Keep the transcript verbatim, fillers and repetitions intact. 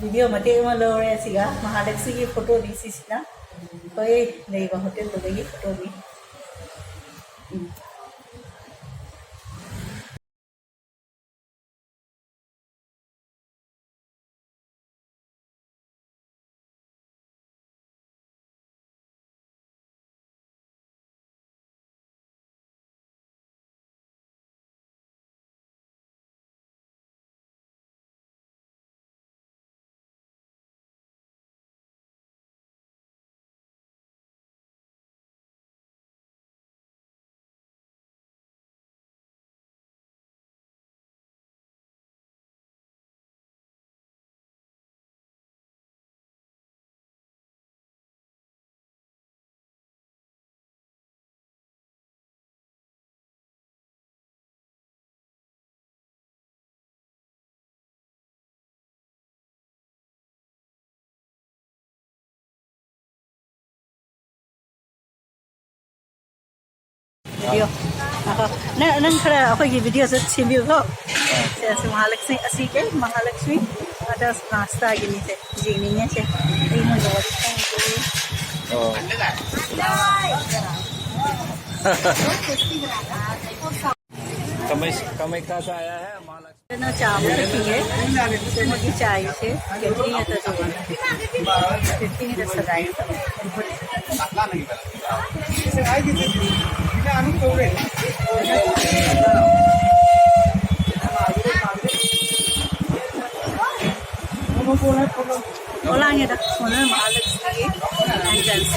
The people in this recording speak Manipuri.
ꯚꯤꯗꯤꯑꯣ ꯃꯇꯦꯛ ꯑꯃ ꯂꯧꯔꯦ꯫ ꯑꯁꯤꯒ ꯃꯍꯥꯂꯛꯁꯃꯤꯒꯤ ꯐꯣꯇꯣꯅꯤ ꯁꯤꯁꯤꯅ꯫ ꯑꯩꯈꯣꯏ ꯂꯩꯕ ꯍꯣꯇꯦꯜꯗꯨꯗꯒꯤ ꯐꯣꯇꯣꯅꯤ꯫ ꯎꯝ꯫ ꯚꯤꯗꯤꯑꯣ꯫ ꯉꯥꯏꯈꯣ꯫ ꯅꯪ, ꯅꯪ ꯈꯔ ꯑꯩꯈꯣꯏꯒꯤ ꯚꯤꯗꯤꯑꯣꯁꯦ ꯁꯦꯝꯕꯤꯌꯨꯀꯣ꯫ ꯁꯦ, ꯁꯤ ꯃꯍꯥꯂꯛꯁꯃꯤ, ꯑꯁꯤ ꯀꯩ ꯃꯍꯥꯂꯛꯁꯃꯤ꯫ ꯑꯗ ꯅꯥꯁꯇꯥꯒꯤꯅꯤ ꯁꯦ, ꯌꯦꯡꯅꯤꯡꯉꯦ ꯁꯦ꯫ ꯑꯩꯉꯣꯟꯗ ꯋꯥꯔꯤ ꯁꯥꯟꯅꯗꯦ꯫ ꯑꯣ꯫ ꯀꯃꯩ, ꯀꯃꯩ ꯀꯥ ꯁꯦ ꯑꯥꯌꯥ ꯍꯦ, ꯃꯍꯥꯂꯛꯁꯃꯤ꯫ ꯅ ꯆꯥ ꯑꯃ ꯊꯛꯈꯤꯒꯦ꯫ ꯁꯤ ꯃꯣꯏꯒꯤ ꯆꯥꯏꯁꯦ ꯀꯦꯇꯂꯤ ꯉꯥꯛꯇ ꯇꯧꯕꯅꯦ꯫ ꯀꯦꯇꯂꯤ ꯉꯥꯛꯇ ꯁꯒꯥꯏ ꯉꯥꯛꯇ꯫ ꯊꯣꯛꯂꯛꯑꯅꯤꯗ, ꯁꯣꯝꯗ ꯃꯍꯥꯂꯛꯁꯃꯤꯒꯤ entrance꯫